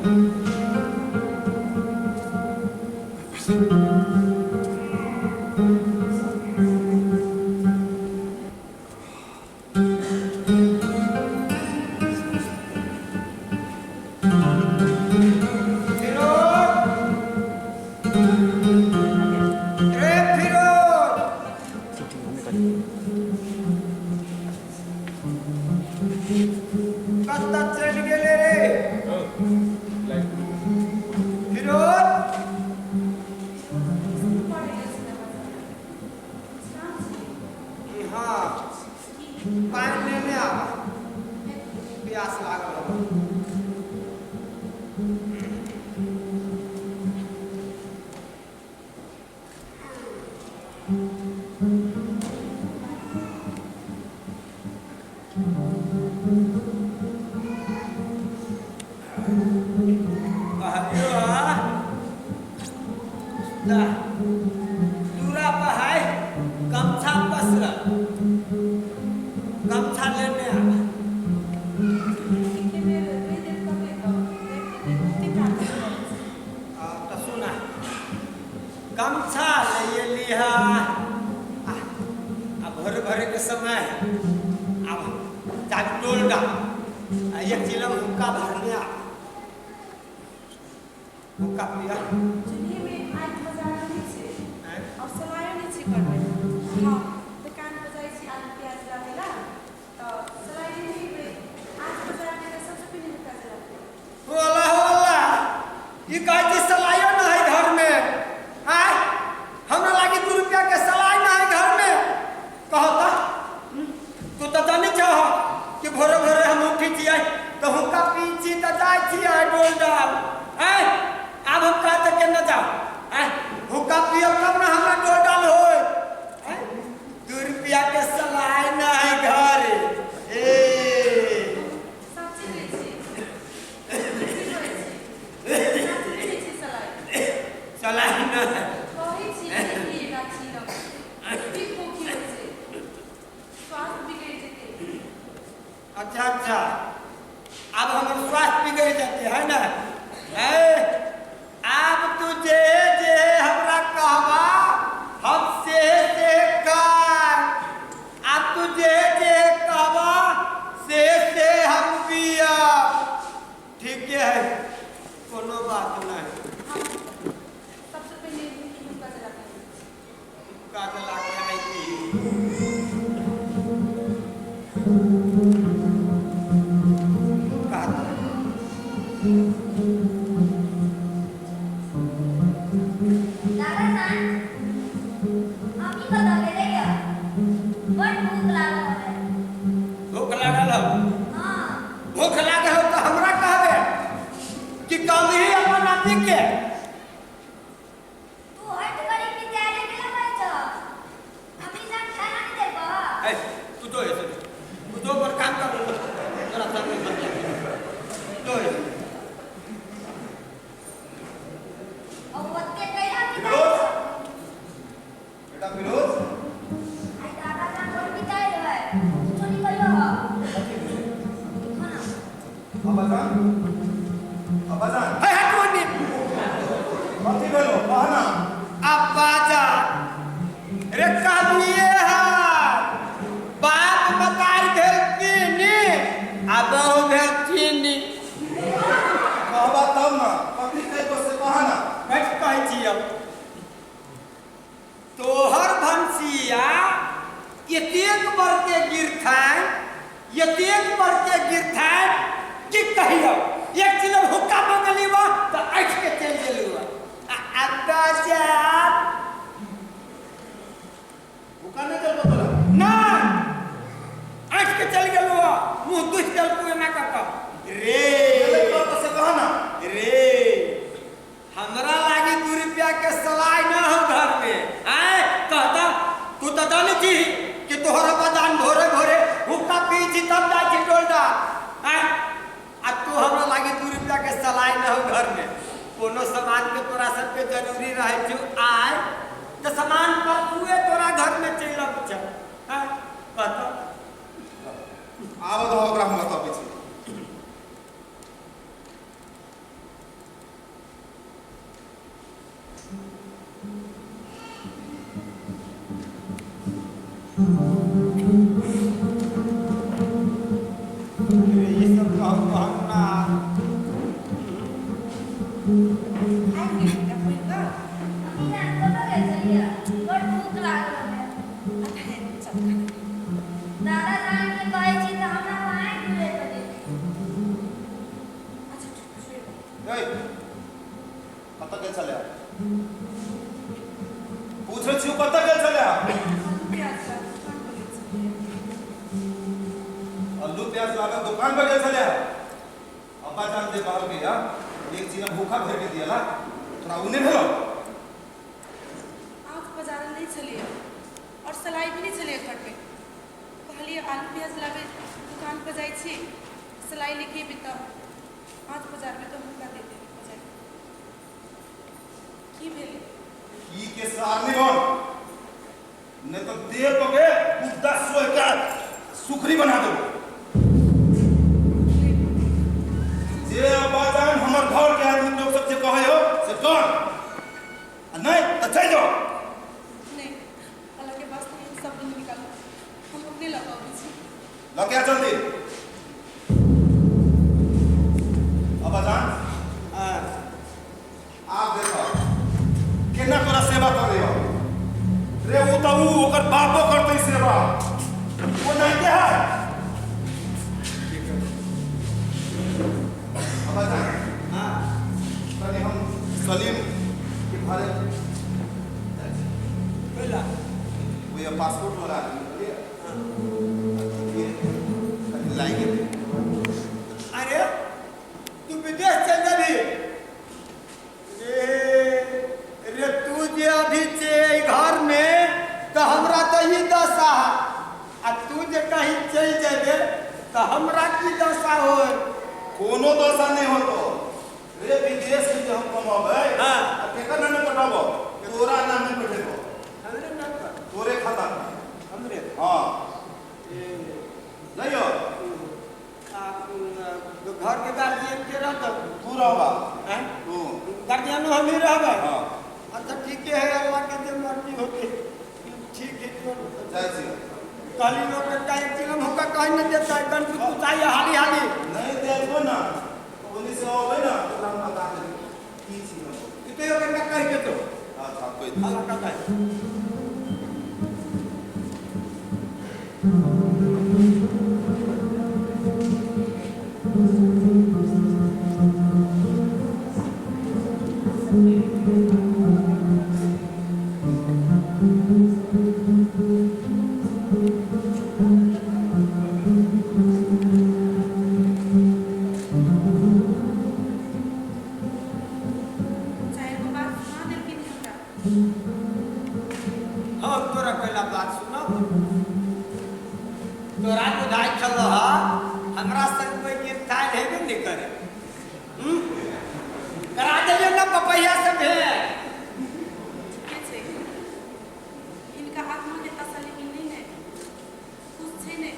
रे फिरोज कतऽ चलि गेलै रे फिरोज? हँ, पानि लेने आब, प्यास लागल हौ। कहलियो दूरा पर है गमछा पसरल, गमछा लेने आ। तऽ सुना, गमछा ले लिहा आ भोरे भोरे के समय है, आब जाके टोल डाल आ एक चिलम हुक्का भरने आ, हुक्का पिया। चूल्हे में आगि पजारल नहि छै और सलाइयो नहि छै घरमे। हम दोकान पर जाइ छी आलू प्याज लाबै ला, तऽ सलाइ नहि हेबै, आगि पजारबै तऽ सबसँ पहिने हुक्का जलाबै। हो अल्लाह, हो अल्लाह, ई कहै छी सलाइयो नहि है घरमे। आँय, हमरा लागी 2 रुपया के सलाई नहि है घरमे। कहो तऽ, तू तऽ जानै छह कि भोरे भोरे हम उठै छियै तऽ हुक्का पी छी तऽ जाइ छियै डोल डाल। आँय, आब हम कहते केना जाउ? आँय, हुक्का पियब तब ने हमरा डोल डाल होय। आँय, 2 रुपया के सलाई नहि है घर ए। साँचे कहै छी, की कहै छी, साँचे कहै छी, सलाइ सलाई नहि। कहै छी कि एकटा चीलम की खोखी होइ छै, स्वास्थ्य बिगड़ि जेतै। अच्छा अच्छा, आब हमर स्वास्थ्य बिगड़ जेतै, है ने? है, आब तू जे जे हमरा कहबा हम से से कर। आब तू जे जे कहबा से से हम पियब। ठीक है, कोनो बात नहीं। हम सबसँ पहिने हुक्का जला के आबै छी। हुक्का जला के आइ। हुक्का दादा सान, अम्मी कतऽ गेलै यऽ? बड़ भूख लागल है। भूख लागल हो? हाँ। भूख लागल हो तऽ हमरा कहबे कि कहबही अपन आदमी के? तू हट करी विद्यालय गेला कहै छ, अम्मी जान खाना नहि देबह। ए, तू जो ऐसे, तू जो पर काम कर, तोरा संग में बन जा, जो ऐसे। और ओते कहिया फिरोज! विदाई? बेटा फिरोज! आइ दादा जान बड़ विदाई है, कुछो नहीं कहियो हो। कथी भेलै? खाना। अब्बाजान, अब्बाजान! हे, हट ओनी। कथी भेलो, कह ना। अब्बा जा रे, कहलिए है बाप मतारी भेल चीनी आ बहू भेल चीनी। कहबा तब ना, कथी कहितो से कह ना। कथी कहै छियौ? तोहर भनसिया एतेक बड़के गिरथान, एतेक बड़के गिरथान की कहियौ, एक चिलम हुक्का मंगली बा तऽ ऐठ के चलि गेलू। आ अब्बा जान। हुक्का नहि देलको तोरा? नहि, ऐठ के चलि गेलू, मुँह दुखि देलकू एना कऽ कऽ रे। गेलै कतऽ से कह ना। रे, हमरा लागी 2 रुपया के सलाई न हो घर में। आय, कहता, तू तो जाने छी कि तोहर बदान भोरे भोरे हुक्का पी छी तब जाइ छी टोलडा। आय, आ तू हमरा लागी 2 रुपया के सलाई न हो घर में। कोनो सामान के तोरा सबके जरूरी रहे छौ आय तऽ सामान पर तुए तोरा घर में चलि अबै छ। आय, कहता। आबऽ दहो ओकरा, हम बताबै छी। अरे ये सब कहू कहू ना। आबि गेल बेटा पढ़ि कऽ? मम्मी जान कतऽ गेल छलियै? बड़ भूख लागल रहै। अच्छा चल खाना खा। दादा जान के कहै छी तऽ हमरा आँखि खुले कऽ दे। अच्छा ठीक छै। ए, कतऽ गेल छलै? पूछै छियौ कतऽ गेल छलै? आलू प्याज ला दुकान पर गेल छलियै। आलू प्याज लाबे दुकान पर गेल छलै? अब्बा जान जे कहलकै या एक चीज भूखा भरि के दियला तोरा उ नहि भेलौ? आज बाजार नहि छलियै और सलाई भी नहि छलियै घर पे। कहलियै आलू प्याज लाबे दुकान पर जाइ छी, सलाई लेके एबै तऽ आज बाजारमे तऽ हुनका दे देबै बाजार। की भेलै? की के सार नहीं बन, नहीं तो देह पके कुत्ता सोए के सुखरी बना देबो। जे अब्बा जान हमर घर के आदमी लोग सब जे कहै हो से कर, आ नहीं तो चलि जाओ। नहीं, अल्लाह के वास्ते हम सब दिन निकालू, हम अपने लगाबै छी। लऽ के आ जल्दी। अब्बा जान हाँ, आप देखो केना तोरा सेवा करे हो रे। उ तऽ उ ओकर बापो करतै सेवा, ओ नहीं के है। ठीक है। अब्बा जान हाँ तनी हम सलीम के घरे कैला? वो ये पासपोर्ट वाला आदमी बुझलियै? हाँ। तनी लागि गेलै। अरे तू विदेश चल जेबही? रे रे तू जे अभी छे एहि घर में तऽ हमरा तऽ ई दशा है, आ तू जे कहीं चलि जेबे तऽ हमरा की दशा होय? कोनो दशा नहि होतो रे। विदेश में जे हम कमाबै हाँ। आ केकर नामे पठाबो? तोरा नामे पठेबो। हमरे नाम पर? तोरे खाता में। हमरे? हाँ। ए, जाइयो। आ, घर के गार्जियन के रहतौ? तू रहबा। हैं? तू। गार्जियनो हमही रहबै? हाँ। अच्छा ठीक है, अल्लाह के जे मर्जी होते ठीक है। जाइ छी। कहली लोग का एक चिलम होकर कहीं नहीं देता है, गन कुछ चाहिए हाली हाली। नहीं देबो ना तो ओनी से अबै ना तो हम बता देबै की छी हम। ई तो ओकरा कहि के तो अच्छा कोई दिक्कत अल्लाह का कहे। चाहे गो बात सुना देलखिन हमरा। हम तोरा कैला बात सुनब? तोरा बुझाइ छल हमरा संग कोई गिरफ्तार हेबे नहीं करे। हम्म? करा देलियै ना पपैया से भेंट। ठीके छै, हिनका आत्माके तसल्ली मिललै नहि, खुश छै नहि।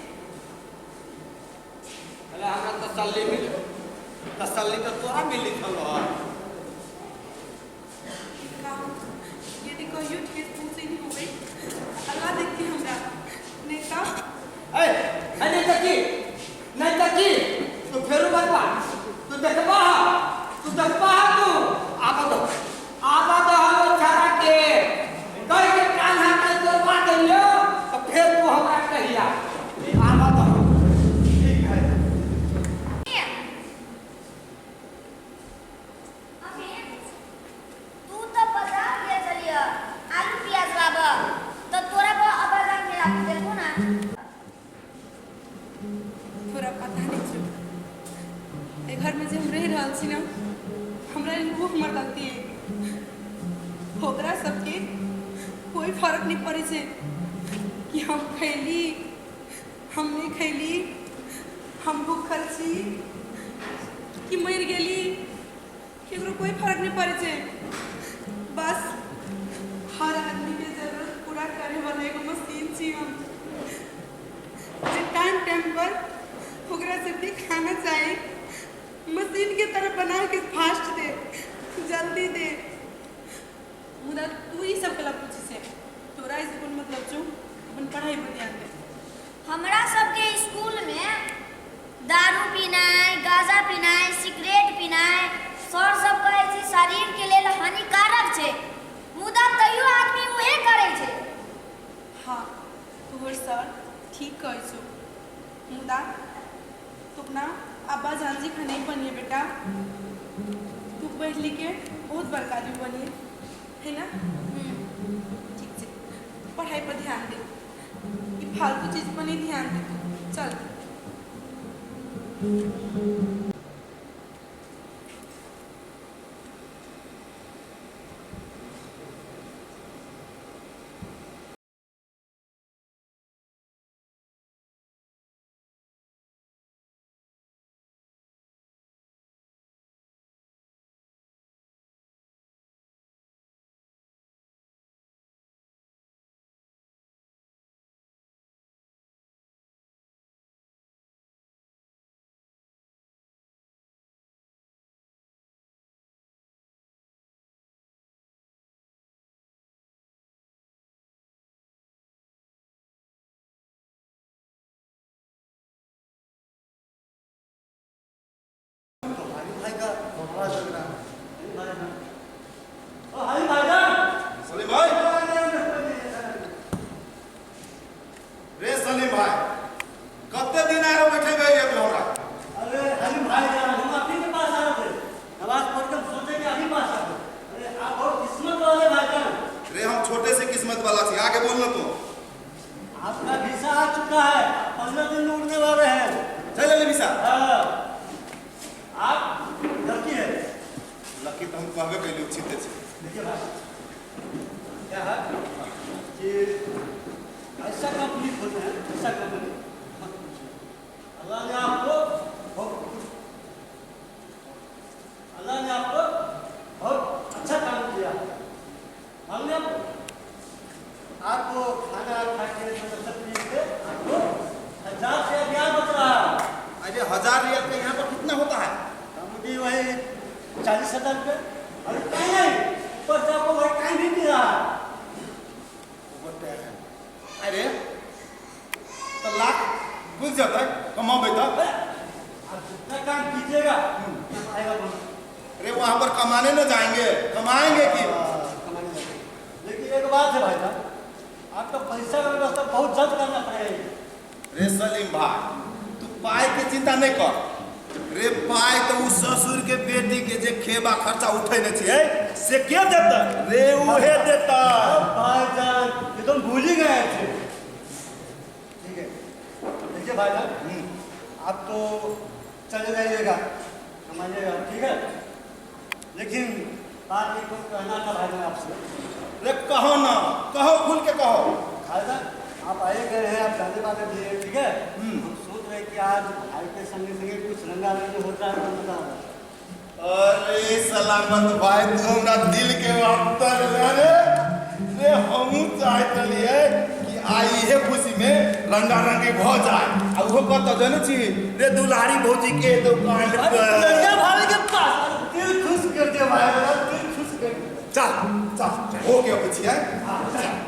अरे हमरा तसल्ली मिल, तसल्ली तऽ तोरा मिली छल। हिनका हम यदि कहियो ठेस पहुँचेनी होबै अल्लाह देखती हमरा, नहि तऽ ए, नहीं तऽ की, नहीं तऽ की तू फेरू बतबा, तू देखबा, तू देखबा, तू आबा दो, आबा दो हम छाड़ा के कह के कान्हा के तोड़वा देलियो तो फिर तू हमरा कहिया आबा दो। ठीक है। मम्मी तू तऽ बाजार गेल छलियै आलू प्याज लाबऽ, तऽ तोरा पर अब्बा जान के राखि देलको ना। तोरा पता नहि छौ, एहि घरमे जे हम रहि रहल छी ने, हमरा लेल ओ हमर गलती अइ। ओकरा सबके कोइ फर्क नहि पड़ै छै कि हम खैली हम नहि खैली, हम भूखल छी कि मरि गेली, केकरो कोइ फर्क नहि पड़ै छै। बस हर आदमीके जरूरत पूरा करे वाला एगो मशीन छी हम, जे टाइम टाइम पर ओकरा सबके खाना चाही, मशीन के तरह बना के फास्ट दे, जल्दी दे। ठीक कहै छौ मुदा तू अपना अब्बा जान जी खा नहीं बनिए बेटा, तू पढ़ लिख के बहुत बड़का आदमी बनिए, है ना? ठीक है, पढ़ाई पर ध्यान दे, ये फालतू चीज पर नहीं ध्यान दे तू। चल सलीम भाई, रे सलीम भाई, कते दिन आए बैठे गए ये हमरा? अरे हलीम भाई जान, हम आप ही के पास आ रहे थे, नमाज पढ़ के सोचे कि आप ही पास आ गए। अरे आप बहुत किस्मत वाले भाई जान। रे हम छोटे से किस्मत वाला थी, आगे बोल ना तू। आपका वीसा आ चुका है, 15 दिन में उड़ने वाले हैं। चल ले वीसा। हाँ, आप लकी है। लकी तो हम कहबे कैली उचित छै। देखिए भाई, क्या है कि ऐसा कंपनी खोले हैं, ऐसा कंपनी मत पूछिए। अल्लाह ने आपको बहुत अल्लाह ने आपको बहुत अच्छा काम किया। मालूम है आपको, आपको खाना खा के मतलब सब पी के आपको 1000 से क्या बच रहा है? अरे 1000 रियाल का यहाँ पर कितना होता है? भी वही 40,000 रुपये। अरे कहीं नहीं, पर आपको वही टाइम भी मिल रहा है। अरे तो लाख बुझ जाता है कमाबे तो। आप जितना काम कीजिएगा आएगा बोनस। अरे वहाँ पर कमाने न जाएंगे, कमाएंगे कि कमाने जाएंगे। लेकिन एक बात है भाई साहब, आपका पैसा का व्यवस्था बहुत जल्द करना पड़ेगा। रे सलीम भाई, तू पाई के चिंता नहीं कर। रे पाई तो उस ससुर के बेटी के जे खेबा खर्चा उठे नहीं छे से के देता? रे उहे देता। भाईजान ये तो हम भूल ही गए थे। ठीक है, देखिए भाईजान, आप तो चले जाइएगा, कमाइएगा, ठीक है। लेकिन बात एक को कहना था भाईजान आपसे। रे कहो ना, कहो, खुल के कहो। भाईजान आप आए गए हैं, आप जाने वाले भी हैं, ठीक है। हम सोच रहे हैं कि आज भाई के संगे संगे कुछ रंगारंगी होता है तो मजा आता है। अरे सलामत भाई, तू हमरा दिल के अंतर रे। रे हमहू चाहत रहिए कि आई है खुशी में रंगारंगी भ जाए। आ उहो कत जाने छी रे दुलारी भौजी के दुकान पर। दुलारिया भाभी के पास दिल खुश कर दिया भाई, दिल खुश कर दिया। चल चल हो गया पछिया। हां चल।